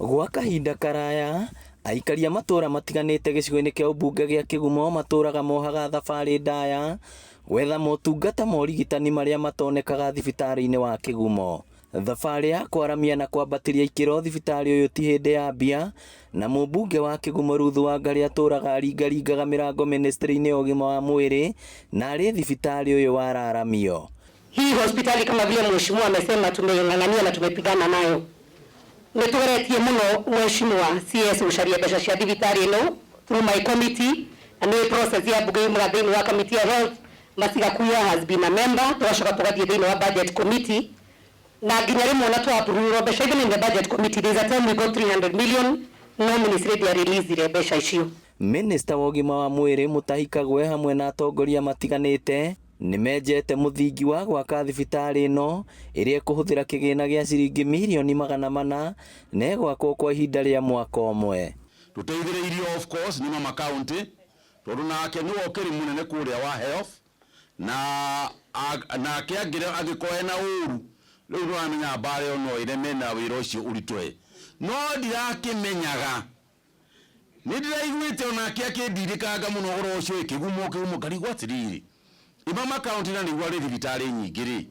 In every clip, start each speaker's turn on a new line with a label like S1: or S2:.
S1: Gwa kahinda karaya, aikari a matũra matiganĩte gĩcigo-inĩ kĩa ũmbunge gĩa Kĩgumo matũraga mohaga thabarĩ ndaya gwetha motungata ma ũrigitani marĩa matonekaga thibitarĩ-inĩ wa Kĩgumo. Thabarĩ ya kwaramia na kwambatĩria ikĩro thibitarĩ ũyũ ti hĩndĩ ya mbia na mũmbunge wa Kĩgumo Ruth Wangarĩ atũraga aringaringaga mĩrango mĩnĩstrĩ-inĩ ya ũgima wa mwĩrĩ na arĩ thibitarĩ ũyũ wararamio.
S2: Hii hospitali kama vile mheshimiwa amesema, tumeng'ang'ania na tumepigana nayo. Nĩ tũgeretie mũno, mheshimiwa CS, gũcaria mbeca cia thibitarĩ ĩno through my committee, na nĩ process ya mbunge yumaga thĩinĩ wa committee ya health. Masiga Kuya has been a member. Tũgacoka tũgathiĩ thĩinĩ wa budget committee, na nginya rĩmwe ona twa approve mbeca even in the budget committee. There is a time we got 300 million, no ministry ndĩa release mbeca icio.
S1: Minista wa ũgima wa mwĩrĩ Mutahi Kagwe hamwe na atongoria matiganĩte nĩmenjete mũthingi wa gwaka thibitarĩ ĩno ĩrĩa ĩkũhũthĩra kĩgĩna gĩa ciringi mirioni 400 na ĩgwakwo kwa ihinda rĩa mwaka ũmwe.
S3: Tũteithĩrĩirio of course nĩ mama county, tondũ nake nĩwe ũkĩrĩ mũnene kũrĩa wa health, na nake angĩkorwo ena ũru rĩu nĩwamenya mbara ĩyo no ĩreme na wĩra ũcio ũritũhe. No ndirakĩmenyaga, nĩ ndĩraiguĩte onake akĩndirikanga mũno ũhoro ũcio. Kĩgumo, Kĩgumo, ngarigwo atĩrĩrĩ, ĩ mama county na nĩguo arĩ thibitarĩ nyingĩ rĩ,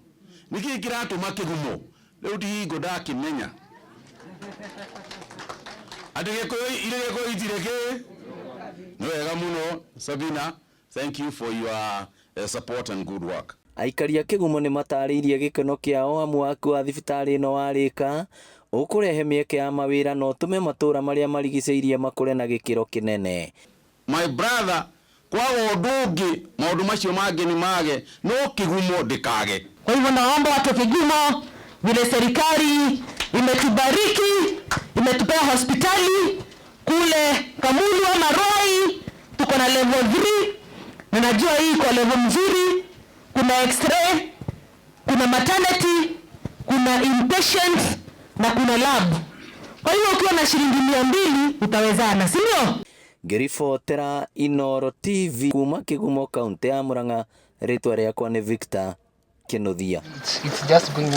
S3: nĩkĩĩ kĩratũma Kĩgumo rĩu ndihingo ndakĩmenya atĩ Gĩkũyũ irĩ Gĩkũyũ itirĩ kĩ. Nĩ wega mũno, Sabina, thank you for your support and good work.
S1: Aikari a Kĩgumo nĩ matarĩirie gĩkeno kĩao amu waki wa thibitarĩ ĩno warĩka ũkũrehe mĩeke ya mawĩra na ũtũme matũra marĩa marigicĩirie makũre na gĩkĩro kĩnene.
S3: My brother, kwaga ũndũ ũngĩ, maũndũ macio mangĩ nĩ mage, no Kĩgumo ndĩkage.
S2: Kwa hivyo naomba watu wa Kigumo, vile serikali imetubariki, imetupea hospitali kule Kamulu ama Ruai, tuko na level 3 na najua hii iko level mzuri. Kuna x-ray, kuna maternity, kuna inpatient na kuna lab. Kwa hiyo ukiwa na shilingi 200 utawezana, si ndio?
S1: Ngĩribotera Inooro TV kuma Kĩgumo, kaũntĩ ya Murang'a, rĩtwa rĩakwa nĩ Victor Kinuthia.
S4: It's just going